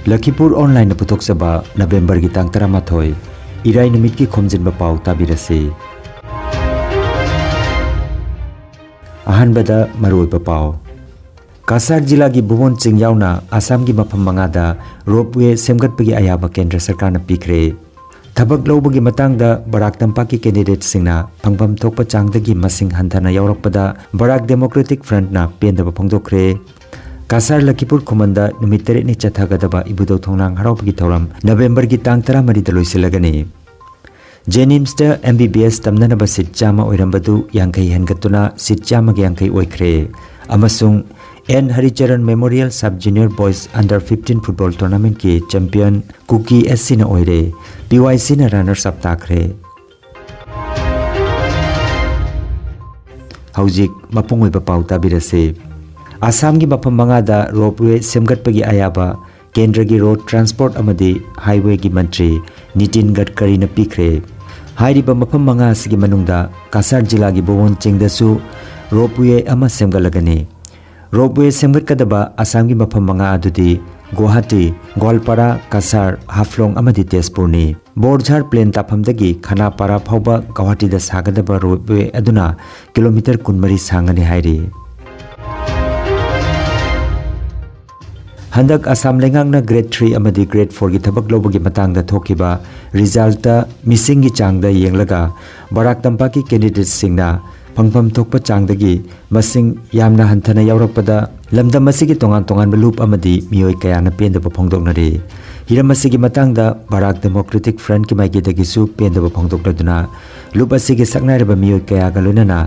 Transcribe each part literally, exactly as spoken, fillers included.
ꯂꯈꯤꯄꯨꯔ ꯑꯣꯟꯂꯥꯏꯟꯅ ꯄꯨꯊꯣꯛꯆꯕ ꯅꯕꯦꯝꯕꯔꯒꯤ ꯇꯥꯡ ꯇꯔꯥꯃꯥꯊꯣꯏ, ꯏꯔꯥꯏ ꯅꯨꯃꯤꯠꯀꯤ ꯈꯣꯝꯖꯤꯟꯕ ꯄꯥꯎ ꯇꯥꯕꯤꯔꯁꯤ꯫ ꯑꯍꯥꯟꯕꯗ ꯃꯔꯨꯑꯣꯏꯕ ꯄꯥꯎ꯫ ꯀꯁꯥꯔ ꯖꯤꯂꯥꯒꯤ ꯕꯨꯕꯣꯟ ꯆꯤꯡ ꯌꯥꯎꯅ ꯑꯁꯥꯝꯒꯤ ꯃꯐꯝ ꯃꯉꯥꯗ ꯔꯣꯞꯋꯦ ꯁꯦꯝꯒꯠꯄꯒꯤ ꯑꯌꯥꯕ ꯀꯦꯟꯗ꯭ꯔ ꯁꯔꯀꯥꯔꯅ ꯄꯤꯈ꯭ꯔꯦ꯫ ꯊꯕꯛ ꯂꯧꯕꯒꯤ ꯃꯇꯥꯡꯗ ꯕꯔꯥꯛ ꯇꯝꯄꯥꯛꯀꯤ ꯀꯦꯟꯗꯤꯗꯦꯠꯁꯤꯡꯅ ꯐꯪꯐꯝ ꯊꯣꯛꯄ ꯆꯥꯡꯗꯒꯤ ꯃꯁꯤꯡ ꯍꯟꯊꯅ ꯌꯥꯎꯔꯛꯄꯗ ꯕꯔꯥꯛ ꯗꯦꯃꯣꯀ꯭ꯔꯦꯇꯤꯛ ꯐ꯭ꯔꯟꯠꯅ ꯄꯦꯟꯗꯕ ꯐꯣꯡꯗꯣꯛꯈ꯭ꯔꯦ꯫ ꯀꯁꯥꯔ ꯂꯈꯤꯄꯨꯔ ꯈꯨꯃꯟꯗ ꯅꯨꯃꯤꯠ ꯇꯔꯦꯠꯅꯤ ꯆꯠꯊꯒꯗꯕ ꯏꯕꯨꯙꯧ ꯊꯣꯡꯅꯥꯡ ꯍꯔꯥꯎꯕꯒꯤ ꯊꯧꯔꯝ ꯅꯕꯦꯝꯕꯔꯒꯤ ꯇꯥꯡ ꯇꯔꯥꯃꯔꯤꯗ ꯂꯣꯏꯁꯤꯜꯂꯒꯅꯤ꯫ ꯖꯦꯅꯤꯝꯁꯇ ꯑꯦꯝ ꯕꯤ ꯕꯤ ꯑꯦꯁ ꯇꯝꯅꯅꯕ ꯁꯤꯠ ꯆꯥꯝꯃ ꯑꯣꯏꯔꯝꯕꯗꯨ ꯌꯥꯡꯈꯩ ꯍꯦꯟꯒꯠꯇꯨꯅ ꯁꯤꯠ ꯆꯥꯝꯃꯒ ꯌꯥꯡꯈꯩ ꯑꯣꯏꯈ꯭ꯔꯦ꯫ ꯑꯃꯁꯨꯡ N Haricharan memorial sub junior boys under fifteen football ꯇꯣꯔꯅꯥꯃꯦꯟꯠꯀꯤ ꯆꯦꯝꯄꯤꯌꯟ ꯀꯨꯀꯤ ꯑꯦꯁ ꯁꯤꯅ ꯑꯣꯏꯔꯦ꯫ ꯄꯤ ꯋꯥꯏ ꯁꯤꯅ ꯔꯅꯔꯁ ꯑꯞ ꯇꯥꯈ꯭ꯔꯦ꯫ ꯍꯧꯖꯤꯛ ꯃꯄꯨꯡ ꯑꯣꯏꯕ ꯄꯥꯎ ꯇꯥꯕꯤꯔꯁꯤ꯫ ꯑꯁꯥꯝꯒꯤ ꯃꯐꯝ ꯃꯉꯥꯗ ꯔꯣꯞꯋꯦ ꯁꯦꯝꯒꯠꯄꯒꯤ ꯑꯌꯥꯕ ꯀꯦꯟꯗ꯭ꯔꯒꯤ ꯔꯣꯗ ꯇ꯭ꯔꯥꯟꯁꯄꯣꯔꯠ ꯑꯃꯗꯤ ꯍꯥꯏꯋꯦꯒꯤ ꯃꯟꯇ꯭ꯔꯤ ꯅꯤꯇꯤꯟ ꯒꯗꯀꯔꯤꯅ ꯄꯤꯈ꯭ꯔꯦ꯫ ꯍꯥꯏꯔꯤꯕ ꯃꯐꯝ ꯃꯉꯥ ꯑꯁꯤꯒꯤ ꯃꯅꯨꯡꯗ ꯀꯁꯥꯔ ꯖꯤꯂꯥꯒꯤ ꯕꯣꯕꯣꯟ ꯆꯤꯡꯗꯁꯨ ꯔꯣꯞꯋꯦ ꯑꯃ ꯁꯦꯝꯒꯠꯂꯒꯅꯤ꯫ ꯔꯣꯞꯋꯦ ꯁꯦꯝꯒꯠꯀꯗꯕ ꯑꯁꯥꯝꯒꯤ ꯃꯐꯝ ꯃꯉꯥ ꯑꯗꯨꯗꯤ ꯒꯨꯋꯥꯍꯥꯇꯤ, ꯒꯣꯜꯄꯥꯔꯥ, ꯀꯁꯥꯔ, ꯍꯥꯐꯂꯣꯡ ꯑꯃꯗꯤ ꯇꯦꯖꯄꯨꯔꯅꯤ꯫ ꯕꯣꯔꯖꯥꯔ ꯄ꯭ꯂꯦꯟ ꯇꯥꯐꯝꯗꯒꯤ ꯈꯅꯥꯄꯥꯔꯥ ꯐꯥꯎꯕ ꯒꯧꯍꯥꯇꯤꯗ ꯁꯥꯒꯗꯕ ꯔꯣꯞꯋꯦ ꯑꯗꯨꯅ ꯀꯤꯂꯣꯃꯤꯇꯔ ꯀꯨꯟꯃꯔꯤ ꯁꯥꯡꯒꯅꯤ ꯍꯥꯏꯔꯤ꯫ ꯍꯟꯗꯛ ꯑꯁꯥꯝ ꯂꯩꯉꯥꯛꯅ ꯒ꯭ꯔꯦꯗ ꯊ꯭ꯔꯤ ꯑꯃꯗꯤ ꯒ꯭ꯔꯦꯗ ꯐꯣꯔꯒꯤ ꯊꯕꯛ ꯂꯧꯕꯒꯤ ꯃꯇꯥꯡꯗ ꯊꯣꯛꯈꯤꯕ ꯔꯤꯖꯜꯇ ꯃꯤꯁꯤꯡꯒꯤ ꯆꯥꯡꯗ ꯌꯦꯡꯂꯒ ꯕꯔꯥꯛ ꯇꯝꯄꯥꯛꯀꯤ ꯀꯦꯟꯗꯤꯗꯦꯠꯁꯤꯡꯅ ꯐꯪꯐꯝ ꯊꯣꯛꯄ ꯆꯥꯡꯗꯒꯤ ꯃꯁꯤꯡ ꯌꯥꯝꯅ ꯍꯟꯊꯅ ꯌꯥꯎꯔꯛꯄꯗ ꯂꯝꯗꯝ ꯑꯁꯤꯒꯤ ꯇꯣꯉꯥꯟ ꯇꯣꯉꯥꯟꯕ ꯂꯨꯞ ꯑꯃꯗꯤ ꯃꯤꯑꯣꯏ ꯀꯌꯥꯅ ꯄꯦꯟꯗꯕ ꯐꯣꯡꯗꯣꯛꯅꯔꯤ꯫ ꯍꯤꯔꯝ ꯑꯁꯤꯒꯤ ꯃꯇꯥꯡꯗ ꯕꯔꯥꯛ ꯗꯦꯃꯣꯀ꯭ꯔꯦꯇꯤꯛ ꯐ꯭ꯔꯟꯠꯀꯤ ꯃꯥꯏꯀꯩꯗꯒꯤꯁꯨ ꯄꯦꯟꯗꯕ ꯐꯣꯡꯗꯣꯛꯂꯗꯨꯅ ꯂꯨꯞ ꯑꯁꯤꯒꯤ ꯁꯛꯅꯥꯏꯔꯕ ꯃꯤꯑꯣꯏ ꯀꯌꯥꯒ ꯂꯣꯏꯅꯅ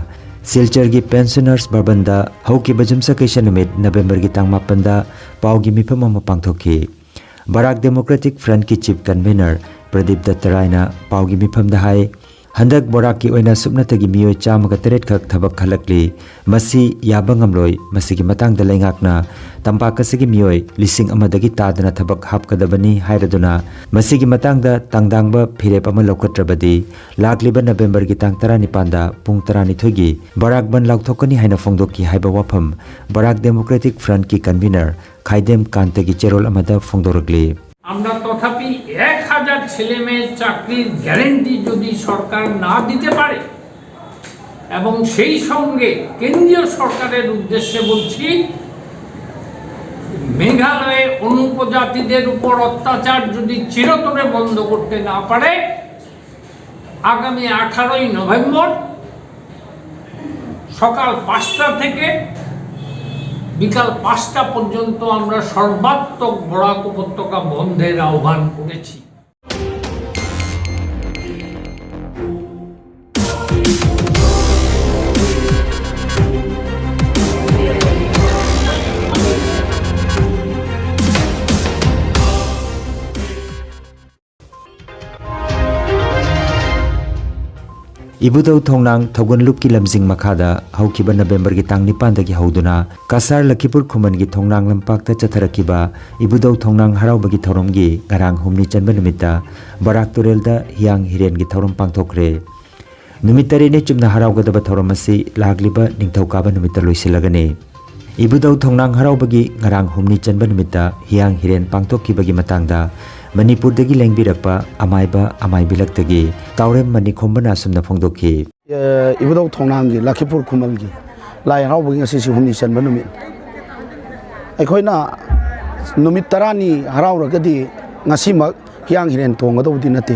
ꯁꯤꯜꯆꯔꯒꯤ ꯄꯦꯟꯁꯅꯔꯁ ꯚꯕꯟꯗ ꯍꯧꯈꯤꯕ ꯌꯨꯝꯁꯀꯩꯁ ꯅꯨꯃꯤꯠ ꯅꯕꯦꯝꯕꯔꯒꯤ ꯇꯥꯡ ꯃꯥꯄꯟꯗ ꯄꯥꯎꯒꯤ ꯃꯤꯐꯝ ꯑꯃ ꯄꯥꯡꯊꯣꯛꯈꯤ꯫ ꯕꯔꯥꯛ ꯗꯦꯃꯣꯀ꯭ꯔꯦꯇꯤꯛ ꯐ꯭ꯔꯟꯠꯀꯤ ꯆꯤꯐ ꯀꯟꯚꯦꯅꯔ ꯄ꯭ꯔꯗꯤꯞ ꯗꯠꯇ ꯔꯥꯏꯅ ꯄꯥꯎꯒꯤ ꯃꯤꯐꯝꯗ ꯍꯥꯏ, ꯍꯟꯗꯛ ꯕꯣꯔꯥꯛꯀꯤ ꯑꯣꯏꯅ ꯁꯨꯞꯅꯇꯒꯤ ꯃꯤꯑꯣꯏ ꯆꯥꯝꯃꯒ ꯇꯔꯦꯠ ꯈꯛ ꯊꯕꯛ ꯈꯜꯂꯛꯂꯤ꯫ ꯃꯁꯤ ꯌꯥꯕ ꯉꯝꯂꯣꯏ꯫ ꯃꯁꯤꯒꯤ ꯃꯇꯥꯡꯗ ꯂꯩꯉꯥꯛꯅ ꯇꯝꯄꯥꯛ ꯑꯁꯤꯒꯤ ꯃꯤꯑꯣꯏ ꯂꯤꯁꯤꯡ ꯑꯃꯗꯒꯤ ꯇꯥꯗꯅ ꯊꯕꯛ ꯍꯥꯞꯀꯗꯕꯅꯤ ꯍꯥꯏꯔꯗꯨꯅ, ꯃꯁꯤꯒꯤ ꯃꯇꯥꯡꯗ ꯇꯥꯡꯗꯥꯡꯕ ꯐꯤꯔꯦꯞ ꯑꯃ ꯂꯧꯈꯠꯇ꯭ꯔꯕꯗꯤ, ꯂꯥꯛꯂꯤꯕ ꯅꯕꯦꯝꯕꯔꯒꯤ ꯇꯥꯡ ꯇꯔꯥꯅꯤꯄꯥꯟꯗ ꯄꯨꯡ ꯇꯔꯥꯅꯤꯊꯣꯏꯒꯤ ꯕꯣꯔꯥꯛ ꯕꯟ ꯂꯥꯎꯊꯣꯛꯀꯅꯤ ꯍꯥꯏꯅ ꯐꯣꯡꯗꯣꯛꯈꯤ ꯍꯥꯏꯕ ꯋꯥꯐꯝ ꯕꯣꯔꯥꯛ ꯗꯦꯃꯣꯀ꯭ꯔꯦꯇꯤꯛ ꯐ꯭ꯔꯟꯠꯀꯤ ꯀꯟꯚꯤꯅꯔ ꯈꯥꯏꯗꯦꯝ ꯀꯥꯟꯇꯒꯤ ꯆꯦꯔꯣꯜ ꯑꯃꯗ ꯐꯣꯡꯗꯣꯔꯛꯂꯤ꯫ আমরা তথাপি এক হাজার ছেলে মেয়ের চাকরির গ্যারান্টি যদি সরকার না দিতে পারে এবং সেই সঙ্গে কেন্দ্রীয় সরকারের উদ্দেশ্যে বলছি, মেঘালয়ে অনুপজাতিদের উপর অত্যাচার যদি চিরতরে বন্ধ করতে না পারে, আগামী আঠারোই নভেম্বর সকাল পাঁচটা থেকে বিকাল পাঁচটা পর্যন্ত আমরা সর্বাত্মক বরাক উপত্যকা বন্ধের আহ্বান করেছি। ꯏꯕꯨꯙꯧ ꯊꯣꯡꯅꯥꯡ ꯊꯧꯒꯟꯂꯨꯞꯀꯤ ꯂꯝꯖꯤꯡ ꯃꯈꯥꯗ ꯍꯧꯈꯤꯕ ꯅꯕꯦꯝꯕꯔꯒꯤ ꯇꯥꯡ ꯅꯤꯄꯥꯟꯗꯒꯤ ꯍꯧꯗꯨꯅ ꯀꯁꯥꯔ ꯂꯈꯤꯄꯨꯔ ꯈꯨꯃꯟꯒꯤ ꯊꯣꯡꯅꯥꯡ ꯂꯝꯄꯥꯛꯇ ꯆꯠꯊꯔꯛꯈꯤꯕ ꯏꯕꯨꯙꯧ ꯊꯣꯡꯅꯥꯡ ꯍꯔꯥꯎꯕꯒꯤ ꯊꯧꯔꯝꯒꯤ ꯉꯔꯥꯡ ꯍꯨꯝꯅꯤ ꯆꯟꯕ ꯅꯨꯃꯤꯠꯇ ꯕꯔꯥꯛ ꯇꯨꯔꯦꯜꯗ ꯍꯤꯌꯥꯡ ꯍꯤꯔꯦꯟꯒꯤ ꯊꯧꯔꯝ ꯄꯥꯡꯊꯣꯛꯈ꯭ꯔꯦ꯫ ꯅꯨꯃꯤꯠ ꯇꯔꯦꯠꯅꯤ ꯆꯨꯞꯅ ꯍꯔꯥꯎꯒꯗꯕ ꯊꯧꯔꯝ ꯑꯁꯤ ꯂꯥꯛꯂꯤꯕ ꯅꯤꯡꯊꯧꯀꯥꯕ ꯅꯨꯃꯤꯠꯇ ꯂꯣꯏꯁꯤꯜꯂꯒꯅꯤ꯫ ꯏꯕꯨꯙꯧ ꯊꯣꯡꯅꯥꯡ ꯍꯔꯥꯎꯕꯒꯤ ꯉꯔꯥꯡ ꯍꯨꯝꯅꯤ ꯆꯟꯕ ꯅꯨꯃꯤꯠꯇ ꯍꯤꯌꯥꯡ ꯍꯤꯔꯦꯟ ꯄꯥꯡꯊꯣꯛꯈꯤꯕꯒꯤ ꯃꯇꯥꯡꯗ ꯃꯅꯤꯄꯨꯔꯗꯒꯤ ꯂꯦꯡꯕꯤꯔꯛꯄ ꯑꯃꯥꯏꯕ ꯑꯃꯥꯏꯕꯤ ꯂꯛꯇꯒꯤ ꯇꯥꯎꯔꯦꯝ ꯃꯅꯤꯈꯣꯝꯕꯅ ꯑꯁꯨꯝꯅ ꯐꯣꯡꯗꯣꯛꯈꯤ꯫ ꯑꯦ, ꯏꯕꯨꯙꯧ ꯊꯣꯡꯅꯥꯡꯒꯤ ꯂꯈꯤꯄꯨꯔ ꯈꯨꯃꯜꯒꯤ ꯂꯥꯏ ꯍꯔꯥꯎꯕꯒꯤ ꯉꯁꯤꯁꯤ ꯍꯨꯝꯅꯤ ꯆꯟꯕ ꯅꯨꯃꯤꯠ꯫ ꯑꯩꯈꯣꯏꯅ ꯅꯨꯃꯤꯠ ꯇꯔꯥꯅꯤ ꯍꯔꯥꯎꯔꯒꯗꯤ ꯉꯁꯤꯃꯛ ꯍꯤꯌꯥꯡ ꯍꯤꯔꯦꯟ ꯇꯣꯡꯒꯗꯧꯕꯗꯤ ꯅꯠꯇꯦ꯫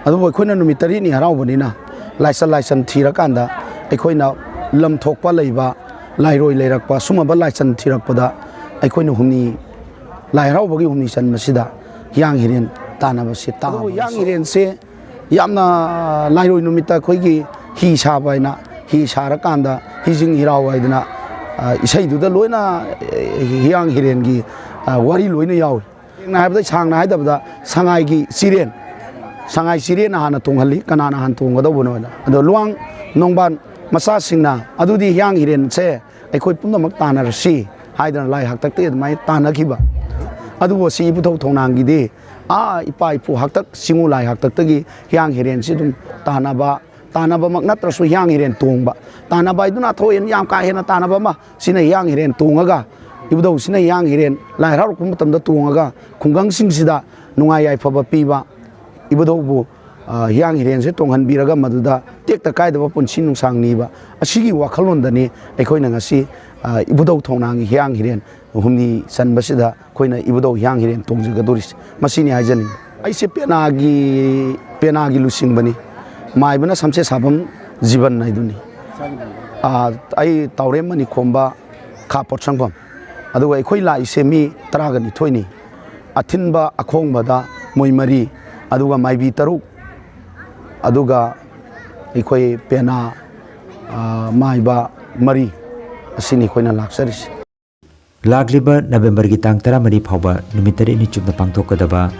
ꯑꯗꯨꯕꯨ ꯑꯩꯈꯣꯏꯅ ꯅꯨꯃꯤꯠ ꯇꯔꯦꯠꯅꯤ ꯍꯔꯥꯎꯕꯅꯤꯅ ꯂꯥꯏꯆꯠ ꯂꯥꯏꯆꯟ ꯊꯤꯔꯀꯥꯟꯗ ꯑꯩꯈꯣꯏꯅ ꯂꯝ ꯊꯣꯛꯄ ꯂꯩꯕ, ꯂꯥꯏꯔꯣꯏ ꯂꯩꯔꯛꯄ ꯁꯨꯝꯕ ꯂꯥꯏꯆꯟ ꯊꯤꯔꯛꯄꯗ ꯑꯩꯈꯣꯏꯅ ꯍꯨꯝꯅꯤ, ꯂꯥꯏ ꯍꯔꯥꯎꯕꯒꯤ ꯍꯨꯝꯅꯤ ꯆꯟꯕꯁꯤꯗ ꯍꯤꯌꯥꯡ ꯍꯤꯔꯦꯟ ꯇꯥꯟꯅꯕꯁꯦ ꯇꯥꯕ꯫ ꯑꯗꯨꯕꯨ ꯍꯤꯌꯥꯡ ꯍꯤꯔꯦꯟꯁꯦ ꯌꯥꯝꯅ ꯂꯥꯏꯔꯣꯏ ꯅꯨꯃꯤꯠꯇ ꯑꯩꯈꯣꯏꯒꯤ ꯍꯤ ꯁꯥꯕ ꯍꯥꯏꯅ, ꯍꯤ ꯁꯥꯔꯀꯥꯟꯗ ꯍꯤꯖꯤꯡ ꯍꯤꯔꯥꯎ ꯍꯥꯏꯗꯅ, ꯑ, ꯏꯁꯩꯗꯨꯗ ꯂꯣꯏꯅ, ꯑ, ꯍꯤꯌꯥꯡ ꯍꯤꯔꯦꯟꯒꯤ, ꯑ, ꯋꯥꯔꯤ ꯂꯣꯏꯅ ꯌꯥꯎꯏ꯫ ꯁꯦꯡꯅ ꯍꯥꯏꯕꯗ, ꯁꯥꯡꯅ ꯍꯥꯏꯗꯕꯗ, ꯁꯉꯥꯏꯒꯤ ꯆꯤꯔꯦꯟ, ꯁꯉꯥꯏ ꯆꯤꯔꯦꯟꯅ ꯍꯥꯟꯅ ꯇꯣꯡꯍꯜꯂꯤ, ꯀꯅꯥꯅ ꯍꯥꯟꯅ ꯇꯣꯡꯒꯗꯧꯕꯅꯣ ꯍꯥꯏꯅ꯫ ꯑꯗꯣ ꯂꯨꯋꯥꯡ ꯅꯣꯡꯕꯥꯟ ꯃꯆꯥꯁꯤꯡꯅ ꯑꯗꯨꯗꯤ ꯍꯤꯌꯥꯡ ꯍꯤꯔꯦꯟꯁꯦ ꯑꯩꯈꯣꯏ ꯄꯨꯝꯅꯃꯛ ꯇꯥꯟꯅꯔꯁꯤ ꯍꯥꯏꯗꯅ ꯂꯥꯏ ꯍꯥꯛꯇꯛꯇꯒꯤ ꯑꯗꯨꯃꯥꯏꯅ ꯇꯥꯟꯅꯈꯤꯕ꯫ ꯑꯗꯨꯕꯨ ꯁꯤ ꯏꯕꯨꯙꯧ ꯊꯧꯅꯥꯡꯒꯤꯗꯤ ꯑꯥ ꯏꯄꯥ ꯏꯄꯨ ꯍꯥꯛꯇꯛ, ꯆꯤꯡꯉꯨ ꯂꯥꯏ ꯍꯥꯛꯇꯛꯇꯒꯤ ꯍꯤꯌꯥꯡ ꯍꯤꯔꯦꯟꯁꯤ ꯑꯗꯨꯝ ꯇꯥꯟꯅꯕ, ꯇꯥꯟꯅꯕꯃꯛ ꯅꯠꯇ꯭ꯔꯁꯨ ꯍꯤꯌꯥꯡ ꯍꯤꯔꯦꯟ ꯇꯣꯡꯕ, ꯇꯥꯟꯅꯕ ꯍꯥꯏꯗꯨꯅ ꯊꯣꯏꯅ ꯌꯥꯝ ꯀꯥ ꯍꯦꯟꯅ ꯇꯥꯟꯅꯕ ꯑꯃ, ꯁꯤꯅ ꯍꯤꯌꯥꯡ ꯍꯤꯔꯦꯟ ꯇꯣꯡꯉꯒ, ꯏꯕꯨꯙꯧꯁꯤꯅ ꯍꯤꯌꯥꯡ ꯍꯤꯔꯦꯟ ꯂꯥꯏ ꯍꯔꯥꯎꯔꯛꯄ ꯃꯇꯝꯗ ꯇꯣꯡꯉꯒ ꯈꯨꯡꯒꯪꯁꯤꯡꯁꯤꯗ ꯅꯨꯡꯉꯥꯏ ꯌꯥꯏꯐꯕ ꯄꯤꯕ, ꯏꯕꯨꯙꯧꯕꯨ, ꯑ, ꯍꯤꯌꯥꯡ ꯍꯤꯔꯦꯟꯁꯦ ꯇꯣꯡꯍꯟꯕꯤꯔꯒ ꯃꯗꯨꯗ ꯇꯦꯛꯇ ꯀꯥꯏꯗꯕ ꯄꯨꯟꯁꯤ ꯅꯨꯡꯁꯥꯡ ꯅꯤꯕ, ꯑꯁꯤꯒꯤ ꯋꯥꯈꯜꯂꯣꯟꯗꯅꯤ ꯑꯩꯈꯣꯏꯅ ꯉꯁꯤ, ꯑ, ꯏꯕꯨꯙꯧ ꯊꯧꯅꯥꯡꯒꯤ ꯍꯤꯌꯥꯡ ꯍꯤꯔꯦꯟ ꯍꯨꯝꯅꯤ ꯆꯟꯕꯁꯤꯗ ꯑꯩꯈꯣꯏꯅ ꯏꯕꯨꯙꯧ ꯍꯤꯌꯥꯡ ꯍꯤꯔꯦꯟ ꯇꯣꯡꯖꯒꯗꯧꯔꯤꯁꯦ ꯃꯁꯤꯅꯤ ꯍꯥꯏꯖꯅꯤꯡꯉꯤ꯫ ꯑꯩꯁꯦ ꯄꯦꯅꯥꯒꯤ, ꯄꯦꯅꯥꯒꯤ ꯂꯨꯆꯤꯡꯕꯅꯤ, ꯃꯥꯏꯕꯅ ꯁꯝꯆꯦꯠ ꯁꯥꯐꯝ ꯖꯤꯕꯟ ꯍꯥꯏꯗꯨꯅꯤ꯫ ꯑ, ꯑꯩ ꯇꯥꯎꯔꯦꯝ ꯃꯅꯤꯈꯣꯝꯕ, ꯈꯥ ꯄꯣꯠꯁꯪꯐꯝ꯫ ꯑꯗꯨꯒ ꯑꯩꯈꯣꯏ ꯂꯥꯛꯏꯁꯦ ꯃꯤ ꯇꯔꯥꯒ ꯅꯤꯊꯣꯏꯅꯤ꯫ ꯑꯊꯤꯟꯕ ꯑꯈꯣꯡꯕꯗ ꯃꯣꯏ ꯃꯔꯤ, ꯑꯗꯨꯒ ꯃꯥꯏꯕꯤ ꯇꯔꯨꯛ, ꯑꯗꯨꯒ ꯑꯩꯈꯣꯏ ꯄꯦꯅꯥ, ꯑ, ꯃꯥꯏꯕ ꯃꯔꯤ, ꯑꯁꯤꯅꯤ ꯑꯩꯈꯣꯏꯅ ꯂꯥꯛꯆꯔꯤꯁꯦ꯫ ꯂꯥꯛꯂꯤꯕ ꯅꯕꯦꯝꯕꯔꯒꯤ ꯇꯥꯡ ꯇꯔꯥꯃꯔꯤ ꯐꯥꯎꯕ ꯅꯨꯃꯤꯠ ꯇꯔꯦꯠꯅꯤ ꯆꯨꯞꯅ ꯄꯥꯡꯊꯣꯛꯀꯗꯕ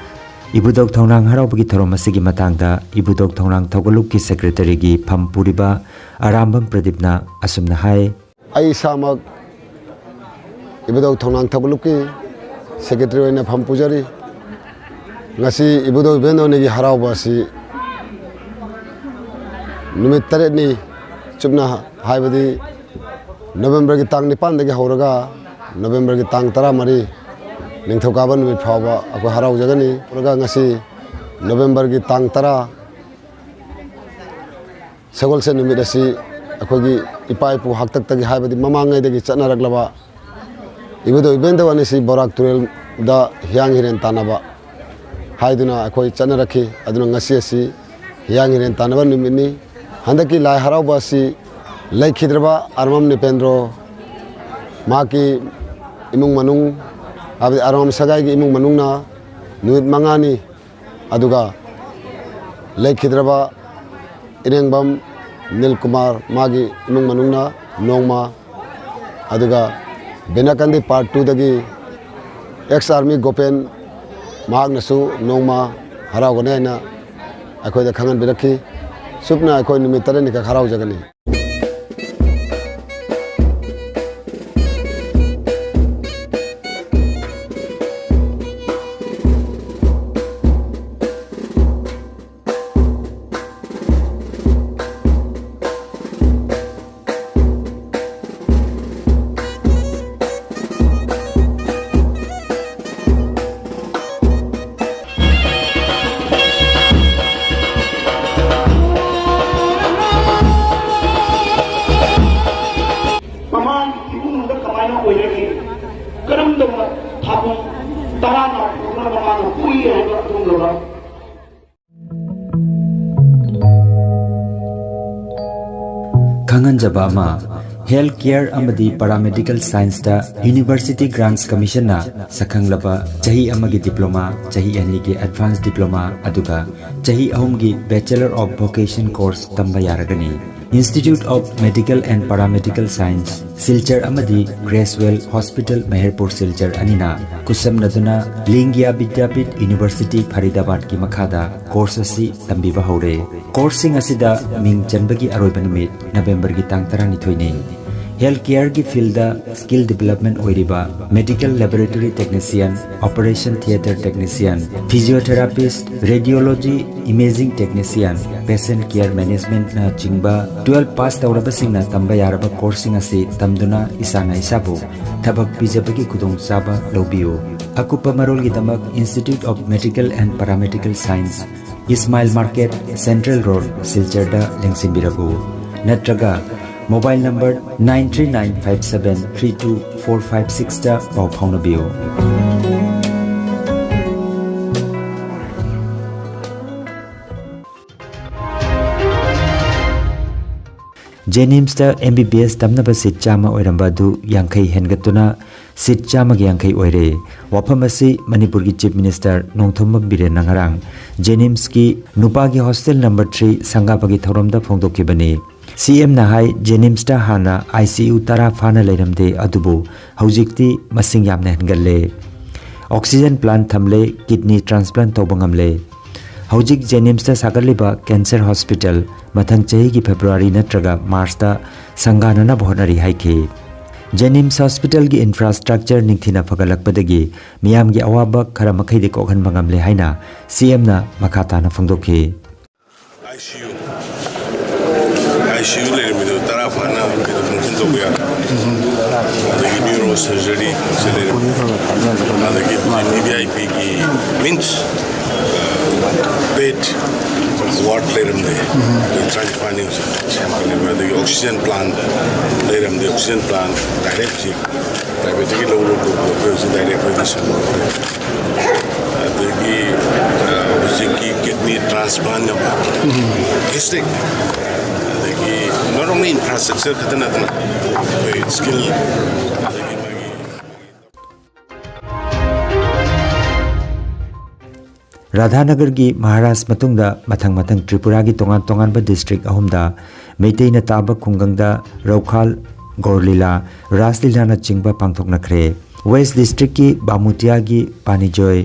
ꯏꯕꯨꯙꯧ ꯊꯧꯅꯥꯡ ꯍꯔꯥꯎꯕꯒꯤ ꯊꯧꯔꯝ ꯑꯁꯤꯒꯤ ꯃꯇꯥꯡꯗ ꯏꯕꯨꯙꯧ ꯊꯧꯅꯥꯡ ꯊꯧꯒꯜꯂꯨꯞꯀꯤ ꯁꯦꯀ꯭ꯔꯦꯇꯔꯤꯒꯤ ꯐꯝ ꯄꯨꯔꯤꯕ ꯑꯔꯥꯝꯕꯝ ꯄ꯭ꯔꯗꯤꯞꯅ ꯑꯁꯨꯝꯅ ꯍꯥꯏ꯫ ꯑꯩ ꯏꯁꯥꯃꯛ ꯏꯕꯨꯙꯧ ꯊꯧꯅꯥꯡ ꯊꯧꯒꯜꯂꯨꯞꯀꯤ ꯁꯦꯀ꯭ꯔꯦꯇꯔꯤ ꯑꯣꯏꯅ ꯐꯝ ꯄꯨꯖꯔꯤ꯫ ꯉꯁꯤ ꯏꯕꯨꯙꯧ ꯏꯕꯦꯟꯗꯧ ꯑꯅꯤꯒꯤ ꯍꯔꯥꯎꯕ ꯑꯁꯤ ꯅꯨꯃꯤꯠ ꯇꯔꯦꯠꯅꯤ ꯆꯨꯞꯅ, ꯍꯥꯏꯕꯗꯤ ꯅꯕꯦꯝꯕꯔꯒꯤ ꯇꯥꯡ ꯅꯤꯄꯥꯟꯗꯒꯤ ꯍꯧꯔꯒ ꯅꯕꯦꯝꯕꯔꯒꯤ ꯇꯥꯡ ꯇꯔꯥꯃꯔꯤ, ꯅꯤꯡꯊꯧꯀꯥꯕ ꯅꯨꯃꯤꯠ ꯐꯥꯎꯕ ꯑꯩꯈꯣꯏ ꯍꯔꯥꯎꯖꯒꯅꯤ꯫ ꯑꯗꯨꯒ ꯉꯁꯤ ꯅꯕꯦꯝꯕꯔꯒꯤ ꯇꯥꯡ ꯇꯔꯥ, ꯁꯒꯣꯜꯁꯦꯟ ꯅꯨꯃꯤꯠ ꯑꯁꯤ ꯑꯩꯈꯣꯏꯒꯤ ꯏꯄꯥ ꯏꯄꯨ ꯍꯥꯛꯇꯛꯇꯒꯤ, ꯍꯥꯏꯕꯗꯤ ꯃꯃꯥꯡꯉꯩꯗꯒꯤ ꯆꯠꯅꯔꯛꯂꯕ ꯏꯕꯨꯙꯧ ꯏꯕꯦꯟꯗꯧ ꯑꯅꯤꯁꯤ ꯕꯣꯔꯥꯛ ꯇꯨꯔꯦꯜꯗ ꯍꯤꯌꯥꯡ ꯍꯤꯔꯦꯟ ꯇꯥꯟꯅꯕ ꯍꯥꯏꯗꯨꯅ ꯑꯩꯈꯣꯏ ꯆꯠꯅꯔꯛꯈꯤ꯫ ꯑꯗꯨꯅ ꯉꯁꯤ ꯑꯁꯤ ꯍꯤꯌꯥꯡ ꯍꯤꯔꯦꯟ ꯇꯥꯟꯅꯕ ꯅꯨꯃꯤꯠꯅꯤ꯫ ꯍꯟꯗꯛꯀꯤ ꯂꯥꯏ ꯍꯔꯥꯎꯕ ꯑꯁꯤ ꯂꯩꯈꯤꯗ꯭ꯔꯕ ꯑꯔꯃꯝ ꯅꯤꯄꯦꯟꯗ꯭ꯔꯣ, ꯃꯍꯥꯛꯀꯤ ꯏꯃꯨꯡ ꯃꯅꯨꯡ, ꯍꯥꯏꯕꯗꯤ ꯑꯔꯃꯝ ꯁꯒꯥꯏꯒꯤ ꯏꯃꯨꯡ ꯃꯅꯨꯡꯅ ꯅꯨꯃꯤꯠ ꯃꯉꯥꯅꯤ, ꯑꯗꯨꯒ ꯂꯩꯈꯤꯗ꯭ꯔꯕ ꯏꯔꯦꯡꯕꯝ ꯅꯤꯜꯀꯨꯃꯥꯔ, ꯃꯥꯒꯤ ꯏꯃꯨꯡ ꯃꯅꯨꯡꯅ ꯅꯣꯡꯃ, ꯑꯗꯨꯒ ꯕꯤꯅꯥꯀꯟꯗꯤ ꯄꯥꯔꯠ ꯇꯨꯗꯒꯤ ꯑꯦꯛꯁ ꯑꯥꯔꯃꯤ ꯒꯣꯄꯦꯟ, ꯃꯍꯥꯛꯅꯁꯨ ꯅꯣꯡꯃ ꯍꯔꯥꯎꯒꯅꯤ ꯍꯥꯏꯅ ꯑꯩꯈꯣꯏꯗ ꯈꯪꯍꯟꯕꯤꯔꯛꯈꯤ꯫ ꯆꯨꯞꯅ ꯑꯩꯈꯣꯏ ꯅꯨꯃꯤꯠ ꯇꯔꯦꯠꯅꯤꯈꯛ ꯍꯔꯥꯎꯖꯒꯅꯤ꯫ ꯃꯃꯥꯡꯒꯤ ꯐꯤꯕꯝꯗ ꯀꯃꯥꯏꯅ ꯑꯣꯏꯔꯒꯦ? ꯀꯔꯝꯗꯧꯅ ꯊꯥꯕꯜ ꯇꯔꯥꯅ ꯄꯨꯗꯨꯅ ꯃꯃꯥꯅ ꯄꯨꯏ ꯍꯥꯏꯕ ꯑꯗꯨꯒꯨꯝꯂꯕ? ꯈꯪꯍꯟꯖꯕ ꯑꯃ, ꯍꯦꯜꯊ ꯀꯦꯌꯔ ꯑꯃꯗꯤ ꯄꯦꯔꯥꯃꯦꯗꯤꯀꯦꯜ ꯁꯥꯏꯟꯁꯇ ꯌꯨꯅꯤꯚꯔꯁꯤꯇꯤ ꯒ꯭ꯔꯥꯟꯠꯁ ꯀꯃꯤꯁꯟꯅ ꯁꯛꯈꯪꯂꯕ ꯆꯍꯤ ꯑꯃꯒꯤ ꯗꯤꯄ꯭ꯂꯣꯃꯥ, ꯆꯍꯤ ꯑꯅꯤꯒꯤ ꯑꯦꯗꯚꯥꯟꯁ ꯗꯤꯄ꯭ꯂꯣꯃꯥ, ꯑꯗꯨꯒ ꯆꯍꯤ ꯑꯍꯨꯝꯒꯤ Bachelor of Vocation course ꯇꯝꯕ ꯌꯥꯔꯒꯅꯤ꯫ Institute of Medical and Paramedical Science, Silchar ꯑꯃꯗꯤ ꯒ꯭ꯔꯦꯁꯋꯦꯜ ꯍꯣꯁꯄꯤꯇꯥꯜ ꯃꯦꯍꯔꯄꯨꯔ ꯁꯤꯜꯆꯔ ꯑꯅꯤꯅ ꯈꯨꯠꯁꯝꯅꯗꯨꯅ ꯂꯤꯡꯒ꯭ꯌꯥ ꯕꯤꯗ꯭ꯌꯥꯄꯤꯊ ꯌꯨꯅꯤꯚꯔꯁꯤꯇꯤ ꯐꯔꯤꯗꯥꯕꯥꯗꯀꯤ ꯃꯈꯥꯗ ꯀꯣꯔꯁ ꯑꯁꯤ ꯇꯝꯕꯤꯕ ꯍꯧꯔꯦ꯫ ꯀꯣꯔꯁꯁꯤꯡ ꯑꯁꯤꯗ ꯃꯤꯡ ꯆꯟꯕꯒꯤ ꯑꯔꯣꯏꯕ ꯅꯨꯃꯤꯠ ꯅꯕꯦꯝꯕꯔꯒꯤ ꯇꯥꯡ ꯇꯔꯥꯅꯤꯊꯣꯏꯅꯤ꯫ ꯍꯦꯜꯊ ꯀꯦꯌꯔꯒꯤ ꯐꯤꯜꯗ ꯁ꯭ꯀꯤꯜ ꯗꯤꯕꯦꯂꯞꯃꯦꯟ ꯑꯣꯏꯔꯤꯕ medical laboratory technician, operation theatre technician, physiotherapist, radiology, imaging technician, patient care managementꯅ ꯆꯤꯡꯕ ꯇꯨꯋꯦꯜꯐ ꯄꯥꯁ ꯇꯧꯔꯕꯁꯤꯡꯅ ꯇꯝꯕ ꯌꯥꯔꯕ ꯀꯣꯔꯁꯁꯤꯡ ꯑꯁꯤ ꯇꯝꯗꯨꯅ ꯏꯁꯥꯅ ꯏꯁꯥꯕꯨ ꯊꯕꯛ ꯄꯤꯖꯕꯒꯤ ꯈꯨꯗꯣꯡꯆꯥꯕ ꯂꯧꯕꯤꯌꯨ꯫ ꯑꯀꯨꯞꯄ ꯃꯔꯣꯜꯒꯤꯗꯃꯛ Institute of Medical and Paramedical Science, Ismail market, central road, ꯁꯤꯜꯆꯔꯗ ꯂꯦꯡꯁꯤꯟꯕꯤꯔꯛꯎ꯫ ꯅꯠꯇ꯭ꯔꯒ mobile number nine three nine five seven three two four five sixꯇ ꯄꯥꯎ ꯐꯥꯎꯅꯕꯤꯌꯨ꯫ ꯖꯦꯅꯤꯝꯁꯇ ꯑꯦꯝ ꯕꯤ ꯕꯤ ꯑꯦꯁ ꯇꯝꯅꯕ ꯁꯤꯠ ꯆꯥꯝꯃ ꯑꯣꯏꯔꯝꯕ ꯑꯗꯨ ꯌꯥꯡꯈꯩ ꯍꯦꯟꯒꯠꯇꯨꯅ ꯁꯤꯠ ꯆꯥꯝꯃꯒ ꯌꯥꯡꯈꯩ ꯑꯣꯏꯔꯦ꯫ ꯋꯥꯐꯝ ꯑꯁꯤ ꯃꯅꯤꯄꯨꯔꯒꯤ ꯆꯤꯐ ꯃꯤꯅꯤꯁꯇꯔ ꯅꯣꯡꯊꯣꯝꯕꯝ ꯕꯤꯔꯦꯟꯅ ꯉꯔꯥꯡ ꯖꯦꯅꯤꯝꯁꯀꯤ ꯅꯨꯄꯥꯒꯤ ꯍꯣꯁꯇꯦꯜ ꯅꯝꯕꯔ ꯊ꯭ꯔꯤ ꯁꯪꯒꯥꯕꯒꯤ ꯊꯧꯔꯝꯗ ꯐꯣꯡꯗꯣꯛꯈꯤꯕꯅꯤ꯫ ꯁꯤ ꯑꯦꯝꯅ ꯍꯥꯏ, ꯖꯦꯅꯤꯝꯁꯇ ꯍꯥꯟꯅ ꯑꯥꯏ ꯁꯤ ꯌꯨ ꯇꯔꯥ ꯐꯥꯅ ꯂꯩꯔꯝꯗꯦ, ꯑꯗꯨꯕꯨ ꯍꯧꯖꯤꯛꯇꯤ ꯃꯁꯤꯡ ꯌꯥꯝꯅ ꯍꯦꯟꯒꯠꯂꯦ꯫ ꯑꯣꯛꯁꯤꯖꯟ ꯄ꯭ꯂꯥꯟꯠ ꯊꯝꯂꯦ, ꯀꯤꯗꯅꯤ ꯇ꯭ꯔꯥꯟꯁꯄ꯭ꯂꯥꯟꯠ ꯇꯧꯕ ꯉꯝꯂꯦ꯫ ꯍꯧꯖꯤꯛ ꯖꯦꯅꯤꯝꯁꯇ ꯁꯥꯒꯠꯂꯤꯕ ꯀꯦꯟꯁꯔ ꯍꯣꯁꯄꯤꯇꯥꯜ ꯃꯊꯪ ꯆꯍꯤꯒꯤ ꯐꯦꯕ꯭ꯔꯨꯋꯥꯔꯤ ꯅꯠꯇ꯭ꯔꯒ ꯃꯥꯔꯆꯇ ꯁꯪꯒꯥꯅꯅꯕ ꯍꯣꯠꯅꯔꯤ ꯍꯥꯏꯈꯤ꯫ ꯖꯦꯅꯤꯝꯁ ꯍꯣꯁꯄꯤꯇꯥꯜꯒꯤ ꯏꯟꯐ꯭ꯔꯥꯁ꯭ꯇ꯭ꯔꯛꯆꯔ ꯅꯤꯡꯊꯤꯅ ꯐꯒꯠꯂꯛꯄꯗꯒꯤ ꯃꯤꯌꯥꯝꯒꯤ ꯑꯋꯥꯕ ꯈꯔ ꯃꯈꯩꯗꯤ ꯀꯣꯛꯍꯟꯕ ꯉꯝꯂꯦ ꯍꯥꯏꯅ ꯁꯤ ꯑꯦꯝꯅ ꯃꯈꯥ ꯇꯥꯅ ꯐꯣꯡꯗꯣꯛꯈꯤ꯫ I C U, I C U ꯂꯩꯔꯝꯃꯤꯗꯣ ꯇꯔꯥ ꯐꯥꯅ ꯐꯪꯁꯟ ꯇꯧꯕ ꯌꯥꯔꯦ꯫ ꯑꯗꯒꯤ ꯅ꯭ꯌꯨꯔꯣ ꯁꯔꯖꯔꯤ ꯁꯤ ꯂꯩꯔꯝꯃꯤ꯫ ꯑꯗꯒꯤ ꯍꯧꯖꯤꯛ ꯚꯤ ꯚꯤ ꯑꯥꯏ ꯄꯤꯒꯤ ꯃꯤꯟꯁ ꯕꯦꯗ ꯋꯥꯔꯗ ꯂꯩꯔꯝꯗꯦ꯫ ꯑꯗꯒꯤ ꯇ꯭ꯔꯥꯟꯁꯄ꯭ꯂꯥꯟ ꯁꯦꯝꯒꯠꯂꯦꯕ꯫ ꯑꯗꯒꯤ ꯑꯣꯛꯁꯤꯖꯦꯟ ꯄ꯭ꯂꯥꯟ ꯂꯩꯔꯝꯗꯦ꯫ ꯑꯣꯛꯁꯤꯖꯦꯟ ꯄ꯭ꯂꯥꯟ ꯗꯥꯏꯔꯦꯛ ꯁꯤ ꯄ꯭ꯔꯥꯏꯚꯦꯠꯇꯒꯤ ꯂꯧꯔꯒ ꯄꯨꯔꯛꯄ, ꯑꯩꯈꯣꯏ ꯍꯧꯖꯤꯛ ꯗꯥꯏꯔꯦꯛ ꯑꯩꯈꯣꯏꯒꯤ ꯁꯦꯝꯒꯠꯂꯛꯄ꯫ ꯑꯗꯒꯤ, ꯑ, ꯍꯧꯖꯤꯛꯀꯤ ꯀꯤꯗꯅꯤ ꯇ꯭ꯔꯥꯟꯁꯄ꯭ꯂꯥꯟ ꯑꯃ, ꯒꯦꯁꯇ꯭ꯔꯤꯛ, ꯑꯗꯒꯤ not only infrastructure ꯈꯛꯇ ꯅꯠꯇꯅ ꯑꯩꯈꯣꯏ ꯁ꯭ꯀꯤꯜ, ꯑꯗꯒꯤ ꯃꯥꯒꯤ ꯔꯥꯙꯥꯅꯒꯔꯒꯤ ꯃꯍꯥꯔꯥꯖ ꯃꯇꯨꯡꯗ ꯃꯊꯪ ꯃꯊꯪ ꯇ꯭ꯔꯤꯄꯨꯔꯥꯒꯤ ꯇꯣꯉꯥꯟ ꯇꯣꯉꯥꯟꯕ ꯗꯤꯁꯇ꯭ꯔꯤꯛ ꯑꯍꯨꯝꯗ ꯃꯩꯇꯩꯅ ꯇꯥꯕ ꯈꯨꯡꯒꯪꯗ ꯔꯧꯈꯥꯜ, ꯒꯣꯔꯂꯤꯂꯥ, ꯔꯥꯁꯂꯤꯂꯥꯅꯆꯤꯡꯕ ꯄꯥꯡꯊꯣꯛꯅꯈ꯭ꯔꯦ꯫ ꯋꯦꯁ ꯗꯤꯁꯇ꯭ꯔꯤꯛꯀꯤ ꯕꯥꯃꯨꯇꯤꯌꯥꯒꯤ ꯄꯥꯅꯤꯖꯣꯏ,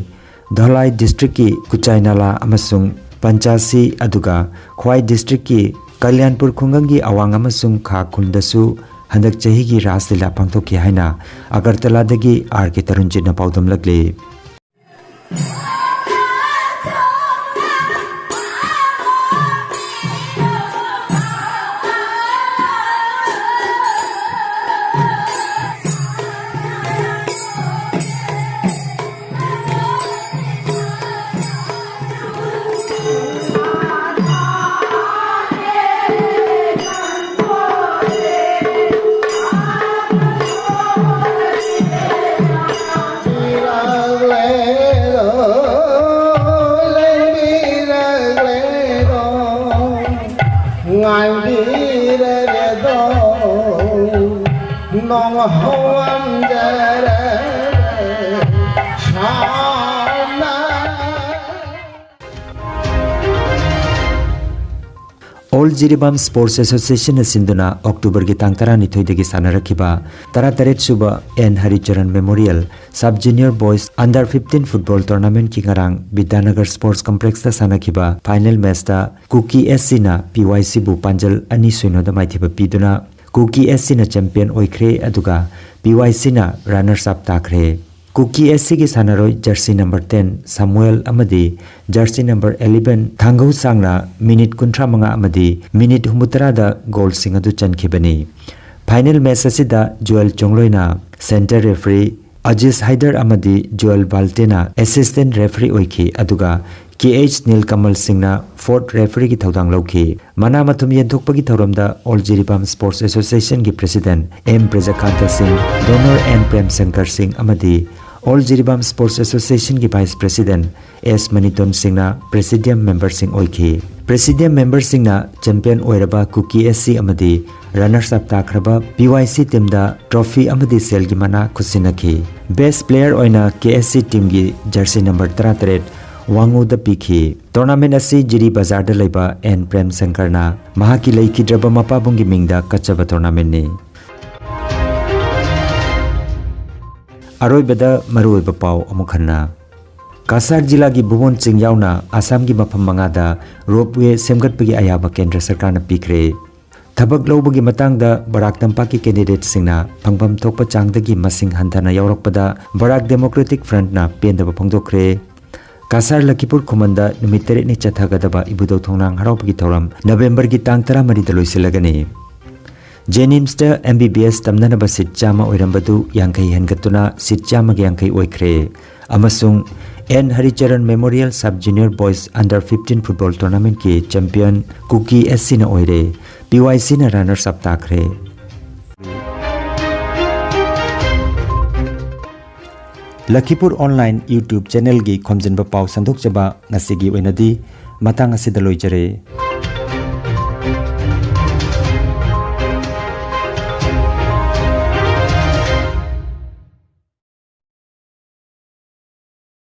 ꯙꯂꯥꯏ ꯗꯤꯁꯇ꯭ꯔꯤꯛꯀꯤ ꯀꯨꯆꯥꯏꯅꯥꯂꯥ ꯑꯃꯁꯨꯡ ꯄꯟꯆꯥꯁꯤ, ꯑꯗꯨꯒ ꯈ꯭ꯋꯥꯏ ꯗꯤꯁꯇ꯭ꯔꯤꯛꯀꯤ ꯀꯂꯤꯌꯥꯟꯄꯨꯔ ꯈꯨꯡꯒꯪꯒꯤ ꯑꯋꯥꯡ ꯑꯃꯁꯨꯡ ꯈꯥ ꯈꯨꯜꯗꯁꯨ ꯍꯟꯗꯛ ꯆꯍꯤꯒꯤ ꯔꯥꯁ ꯂꯤꯂꯥ ꯄꯥꯡꯊꯣꯛꯈꯤ ꯍꯥꯏꯅ ꯑꯒꯔꯇꯂꯥꯗꯒꯤ ꯑꯥꯔ ꯀꯦ ꯇꯔꯨꯟꯖꯤꯠꯅ ꯄꯥꯎꯗꯝꯂꯛꯂꯤ꯫ All Jiribam Sports Association ꯅ ꯁꯤꯟꯗꯨꯅ October ꯒꯤ ꯇꯥꯡ ꯇꯔꯥꯅꯤꯊꯣꯏꯗꯒꯤ ꯁꯥꯟꯅꯔꯛꯈꯤꯕ ꯇꯔꯥꯇꯔꯦꯠ ꯁꯨꯕ N Haricharan Memorial Sub Junior Boys Under fifteen Football Tournament ꯀꯤ ꯉꯔꯥꯡ ꯕꯤꯗ꯭ꯌꯥꯅꯒꯔ Sports Complex ꯇ ꯁꯥꯟꯅꯈꯤꯕ final match ꯇ ꯀꯨꯀꯤ S C ꯅ P Y C ꯕꯨ ꯄꯥꯟꯖꯜ ꯑꯅꯤ ꯁꯤꯅꯣꯗ ꯃꯥꯏꯊꯤꯕ ꯄꯤꯗꯨꯅ ꯀꯨꯀꯤ S C ꯅ champion ꯑꯣꯏꯈ꯭ꯔꯦ꯫ ꯑꯗꯨꯒ P Y C ꯅ runners up ꯇꯥꯈ꯭ꯔꯦ꯫ ꯀꯨꯀꯤ S C ꯒꯤ ꯁꯥꯟꯅꯔꯣꯏ jersey number ten ꯁꯃꯨꯑꯦꯜ ꯑꯃꯗꯤ jersey number eleven ꯊꯥꯡꯒꯧ ꯁꯥꯡꯅ minute ꯀꯨꯟꯊ꯭ꯔꯥ ꯃꯉꯥ ꯑꯃꯗꯤ minute ꯍꯨꯝꯐꯨꯇꯔꯥꯗ goal ꯁꯤꯡ ꯑꯗꯨ ꯆꯟꯈꯤꯕꯅꯤ꯫ Final match ꯑꯁꯤꯗ ꯖꯣꯌꯦꯜ ꯆꯣꯡꯂꯣꯏꯅ center referee, ꯑꯖꯤꯁ ꯍꯥꯏꯗꯔ ꯑꯃꯗꯤ ꯖꯣꯌꯦꯜ ꯕꯥꯜꯇꯦꯅ assistant referee ꯑꯣꯏꯈꯤ꯫ ꯑꯗꯨꯒ K H ꯅꯤꯜꯀꯃꯜ ꯁꯤꯡꯅ fourth referee ꯒꯤ ꯊꯧꯗꯥꯡ ꯂꯧꯈꯤ꯫ ꯃꯅꯥ ꯃꯊꯨꯝ ꯌꯦꯟꯊꯣꯛꯄꯒꯤ ꯊꯧꯔꯝꯗ All Jiribam Sports Association ꯒꯤ president M ꯄ꯭ꯔꯖꯥꯀꯥꯟꯇ ꯁꯤꯡ, donor N ꯄ꯭ꯔꯦꯝ ꯁꯪꯀꯔ ꯁꯤꯡ ꯑꯃꯗꯤ All Jiribam Sports Association ꯒꯤ vice president S ꯃꯅꯤꯇꯣꯟ ꯁꯤꯡꯅ presidium member ꯁꯤꯡ ꯑꯣꯏꯈꯤ꯫ Presidium member ꯁꯤꯡꯅ champion ꯑꯣꯏꯔꯕ ꯀꯨꯀꯤ S C ꯑꯃꯗꯤ runners up ꯇꯥꯈ꯭ꯔꯕ P Y C team ꯗ trophy ꯑꯃꯗꯤ ꯁꯦꯜꯒꯤ ꯃꯅꯥ ꯈꯨꯠꯁꯤꯟꯅꯈꯤ꯫ Best player ꯑꯣꯏꯅ K S C team ꯒꯤ jersey number ꯇꯔꯥꯇꯔꯦꯠ ꯋꯥꯡꯉꯨꯗ ꯄꯤꯈꯤ꯫ Tournament ꯑꯁꯤ ꯖꯤꯔꯤ ꯕꯖꯥꯔꯗ ꯂꯩꯕ N ꯄ꯭ꯔꯦꯝ ꯁꯪꯀꯔꯅ ꯃꯍꯥꯛꯀꯤ ꯂꯩꯈꯤꯗ꯭ꯔꯕ ꯃꯄꯥꯕꯨꯡꯒꯤ ꯃꯤꯡꯗ ꯀꯠꯆꯕ tournament ꯅꯤ꯫ ꯑꯔꯣꯏꯕꯗ ꯃꯔꯨꯑꯣꯏꯕ ꯄꯥꯎ ꯑꯃꯨꯛ ꯍꯟꯅ꯫ ꯀꯁꯥꯔ ꯖꯤꯂꯥꯒꯤ ꯚꯨꯕꯣꯟ ꯆꯤꯡ ꯌꯥꯎꯅ ꯑꯁꯥꯝꯒꯤ ꯃꯐꯝ ꯃꯉꯥꯗ ropeway ꯁꯦꯝꯒꯠꯄꯒꯤ ꯑꯌꯥꯕ ꯀꯦꯟꯗ꯭ꯔ ꯁꯔꯀꯥꯔꯅ ꯄꯤꯈ꯭ꯔꯦ꯫ ꯊꯕꯛ ꯂꯧꯕꯒꯤ ꯃꯇꯥꯡꯗ ꯕꯔꯥꯛ ꯇꯝꯄꯥꯛꯀꯤ candidate ꯁꯤꯡꯅ ꯐꯪꯐꯝ ꯊꯣꯛꯄ ꯆꯥꯡꯗꯒꯤ ꯃꯁꯤꯡ ꯍꯟꯊꯅ ꯌꯥꯎꯔꯛꯄꯗ ꯕꯔꯥꯛ Democratic Front ꯅ ꯄꯦꯟꯗꯕ ꯐꯣꯡꯗꯣꯛꯈ꯭ꯔꯦ꯫ ꯀꯁꯥꯔ ꯂꯈꯤꯄꯨꯔ ꯈꯨꯃꯟꯗ ꯅꯨꯃꯤꯠ ꯇꯔꯦꯠꯅꯤ ꯆꯠꯊꯒꯗꯕ ꯏꯕꯨꯙꯧ ꯊꯣꯡꯅꯥꯡ ꯍꯔꯥꯎꯕꯒꯤ ꯊꯧꯔꯝ November ꯒꯤ ꯇꯥꯡ ꯇꯔꯥꯃꯔꯤꯗ ꯂꯣꯏꯁꯤꯜꯂꯒꯅꯤ꯫ JNIMS ꯇ MBBS ꯇꯝꯅꯅꯕ seat ꯆꯥꯝꯃ ꯑꯣꯏꯔꯝꯕꯗꯨ ꯌꯥꯡꯈꯩ ꯍꯦꯟꯒꯠꯇꯨꯅ seat ꯆꯥꯝꯃꯒ ꯌꯥꯡꯈꯩ ꯑꯣꯏꯈ꯭ꯔꯦ꯫ ꯑꯃꯁꯨꯡ N ꯍꯔꯤꯆꯔꯟ Memorial Sub Junior Boys Under fifteen Football Tournament ꯀꯤ champion ꯀꯨꯀꯤ S C ꯅ ꯑꯣꯏꯔꯦ꯫ P Y C ꯅ runners up ꯇꯥꯈ꯭ꯔꯦ꯫ ꯂꯈꯤꯄꯨꯔ online YouTube channel ꯒꯤ ꯈꯣꯝꯖꯤꯟꯕ ꯄꯥꯎ ꯁꯟꯗꯣꯛꯆꯕ ꯉꯁꯤꯒꯤ ꯑꯣꯏꯅꯗꯤ ꯃꯇꯥꯡ ꯑꯁꯤꯗ ꯂꯣꯏꯖꯔꯦ꯫